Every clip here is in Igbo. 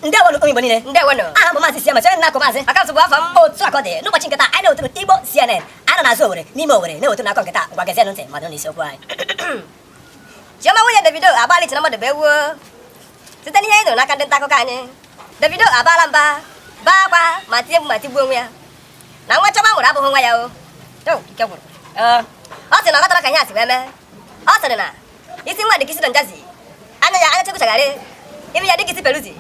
Ndewo ụmụ Igbo niile. Ndewo. Aha bụ Maazị Siama, chere na-akụ Maazị. Akaụntụ bụ afọ m. Otu a ka ọ dị n'ụbọchị nke taa, anyị na-ewetara Igbo CNN. Anyị nọ n'azụ Owere, n'ime Owere, na-ewetara n'akọ nke taa. Ngwa gezienụ ntị ma nụ n'isiokwu anyị. Chioma nwunye Davido agbalị chere mmadụ bụ ewu site n'ihe anyị nụrụ n'aka ndị nta akụkọ anyị. Davido abaala mba, baa akwa ma tie mkpu ma tigbuo onwe ya na nwa Chioma mụrụ abụghị nwa ya o. Ike gwụrụ. Ọ sị na ọ ghọtara ka ihe a si wee mee. Ọ sịrị na isi nwa dịka isi Don Jazzy, anya ya anya chekwuchagharị, imi ya dịka isi Peruzzi,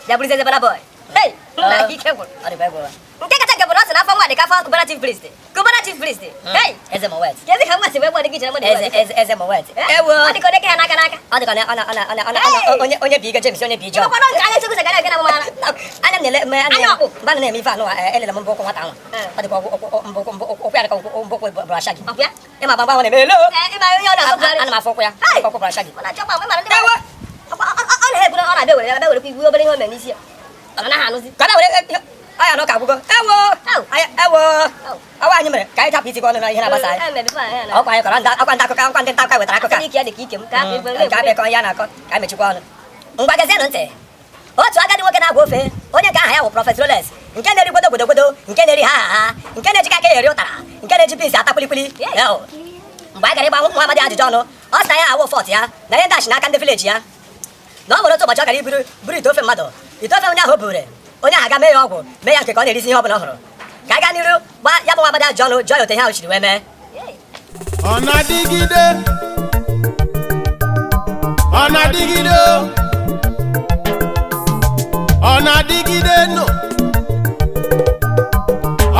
ya bụrụzi eze Burna Boy. Hey, nna, ike gwụrụ. Ọ dịkwa egwu. Nke kacha nke bụ na ọ sị na afọ nwa dịka afọ Cubana Chief Priest. Cubana Chief Priest. Hey, Eze Mowet. Kezi ka nwa si wee gbaa dịka ichere mmadụ. Eze eze eze Mowet. Ewo. Ọ dịka onye ke ya n'aka n'aka. Ọ dịka ọ na ọ na ọ na ọ na onye onye bụ Ige James, onye bụ Ije. Ịmakwana nke anya chekwuchagharị nke na-amara. Anya m na-ele mme Anya ọkpụ. Mgbe a na-eme ife anụ a, elele m mbọ ụkwụ nwata ahụ. Ọ dịka mbọ ụkwụ mbọ ụkwụ ya dịka mbọ ụkwụ Brashagi. Ọkpụ ya? Ịma gbagba ahụ na-eme elo. Ịma onye ọ na-asọpụgharị. Ana m afụ ụkwụ ya. Hey! Ụkwụ Brashagi. Ọ na-achọkwa mgbe mara ndị mmadụ. Ọ na-ekwu na ọ na-abịa were abịa werekwa igwe obere ihe o mere n'isi ya. Ọ naghị anụzi. Ka na were aya nọ ka agwụgo. Ewo. Ewo. Awa anyị mere ka anyị tapụ isi gị ọnụ na ihe na-agbasa anyị. Ọkwa anyị kọrọ akwa ndị akụkọ, akwa ndị nta akụkọ wetara akụkọ. Ike ya dị ka ike m ka hapụ igwe. Nke abịa kọ ya na-akọ ka anyị mechikwa ọnụ. Ngwa gezienụ ntị. Otu agadi nwoke na-agwa ofe, onye nke aha ya bụ Prọfet Rolex, nke na-eri gwodo gwodo gwodo, nke na-eri ha ha ha, nke na-eji aka eri ụtara, nke na-eji pins ata kwilikwili. Mgbe a gara ịgba nwa amadi ajụjụ ọnụ, ọ sị na ya awụ fọt ya na ihe ndachi n'aka ndị village ya, na ọ nwere otu ụbọchị ọ gara iburu buru ite ofe mmadụ, ite ofe onye ahụ o buru, onye ahụ aga mee ya ọgwụ, mee ya nke ka ọ na-erisi ihe ọ bụla ọ hụrụ. Ka a gaa n'iru gba ya bụ nwa amadi ajụjụ ọnụ, jụọ ya otu ihe ahụ siri wee mee. Ọ na-adịgide, ọ na-adịgide, ọ na-adịgide nụ,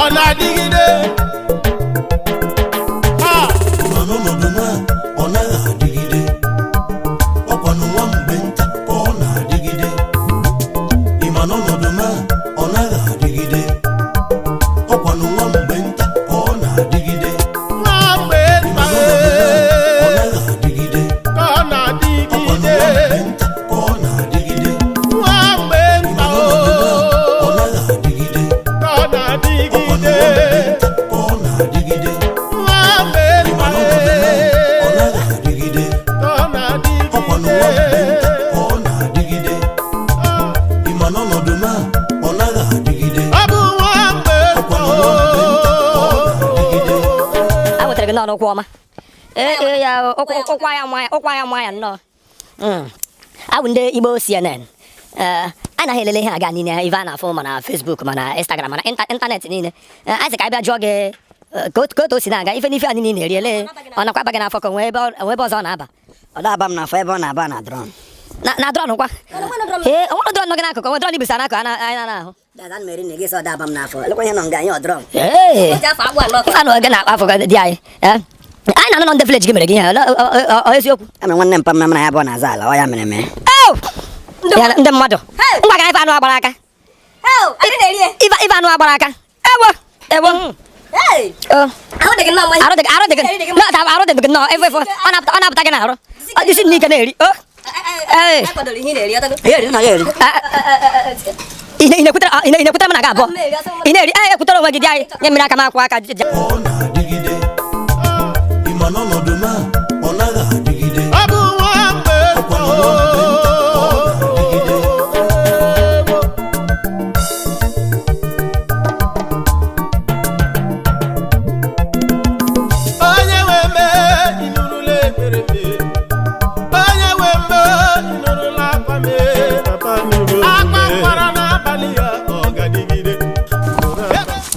ọ na-adịgide. Ha! Mana ọnọdụ na ọ naghị adịgide, ọkwanụ nwa mgbe nta ka ọ na-adịgide. Ịma na ọnọdụ na ọ naghị adịgide, ọkwanụ nwa mgbe nta ka ọ na-adịgide. Nwa mgbe Ịma nta na ọnọdụ na ọ naghị adịgide, ka ọ ọkwanụ na-adịgide. nwa mgbe nta ka ọ na-adịgide. Nwa mgbe Ịma nta na ọnọdụ na ọ naghị adịgide, ka ọ ọkwanụ nwa na-adịgide. mgbe nta ka ọ na-adịgide. Nwa mgbe Ịma nta na ọnọdụ na ọ naghị adịgide, ka ọ ọkwanụ nwa mgbe nta na-adịgide. ka ọ na-adịgide. Ịma na ọnọdụ na ọ naghị adịgide, Ọ bụ nwa mgbe nta ọkwanụ nwa mgbe nta ka ọ na-adịgide. A nwetara gị nnọọ n'ụkwụ ọma. Ee, ya ụkwụ anya mma ya, ụkwụ anya mma ya nnọọ. Awụ ndị Igbo CNN. Ee, anaghị elele ihe aga niile ife a na-afụ ma na Facebook ma na Instagram ma na ịntanetị niile. Anyị sị ka anyị bịa jụọ gị ka otu o si na-aga ife n'ife a niile ị na-eri, ele ọ nakwa aba gị n'afọ ka onwe ebe onwe ebe ọzọ ọ na-aba? Ọ na-aba m n'afọ ebe ọ na-aba na drum. Na drum kwa? Ee, onwere drum nọ gị n'akụkụ, onwe drum ibisa n'akụkụ anyị na-ahụ. Dada m eri na gị sị ọ da-aba m n'afọ. Lekwa ihe nọ nga anyị ọ drum. Ee. O ji afọ agbụ anọ. Ife anụ gị na afọ gị dị anyị. Ee. Anyị na-anụ nọ ndị village gị mere gị ihe ọ eziokwu? Ya mere nwanne m pam na ya abụọ na-aza ala, ọ ya mere mee. Ew! Ya na ndị mmadụ. Hey! Ngwa ga ife anụ agbara aka. Ew, anyị na-eri ya. Ife anụ agbara aka. Ewo! Ewo! Hey! Oh. Ahụ dị gị nnọọ mma. Arụ dị arụ dị gị nnọọ, arụ dị gị nnọọ efu efu. Ọ na-apụta gị n'arụ. Ọ dịsị m n'ike na-eri. Oh. Ee. A kwadoro ihe ị na-eri, ọtago? Ya eri na ya eri. Ị na-ekwutere m na gị abụọ. Ị na-eri, ekwutere onwe gị dị anyị. Nye mmiri aka m akwụ aka. Ọ na-adịgide. Ịma na ọnọdụ na ọ naghị adịgide, Ọ bụ nwa mgbe nta ọkwanụ nwa mgbe nta ka ọ na-adịgide. Onye nwe mme ịnụrụla ekpere m, onye nwe mme ịnụrụla akwa m, papa nụrụ akwa kwara n'abalị ya ọ ga-adịgide.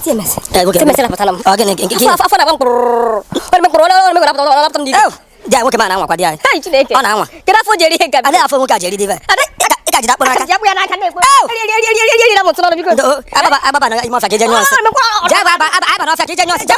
TMS. Eh, nwoke. TMS napụtala m. Ọ gịnị Afọ na-agba m kpụrụrụ. Ọ na-eme kpụrụrụ, ọ na-eme kpụrụrụ, ọ na-apụta m n'ike. Ew! Di anyị nwoke ma na-anwakwa di anyị. Hey, Chineke. Ọ na-anwa. Kedu afọ o ji eri ihe nke a? Adịghị afọ nwoke a ji eri dị ife. Ị ka jide akpụ n'aka. Ji akpụ ya n'aka na-ekwu. Eri, eri, eri, eri, eri, eri, na m ntụ n'ọnụ, biko. Ndo, agbaba agbaba na ime ọfịa ka ije nyụọ nsị. Ọ, Jee aba aba aba n'ọfịa ka ije nyụọ nsị. Jee.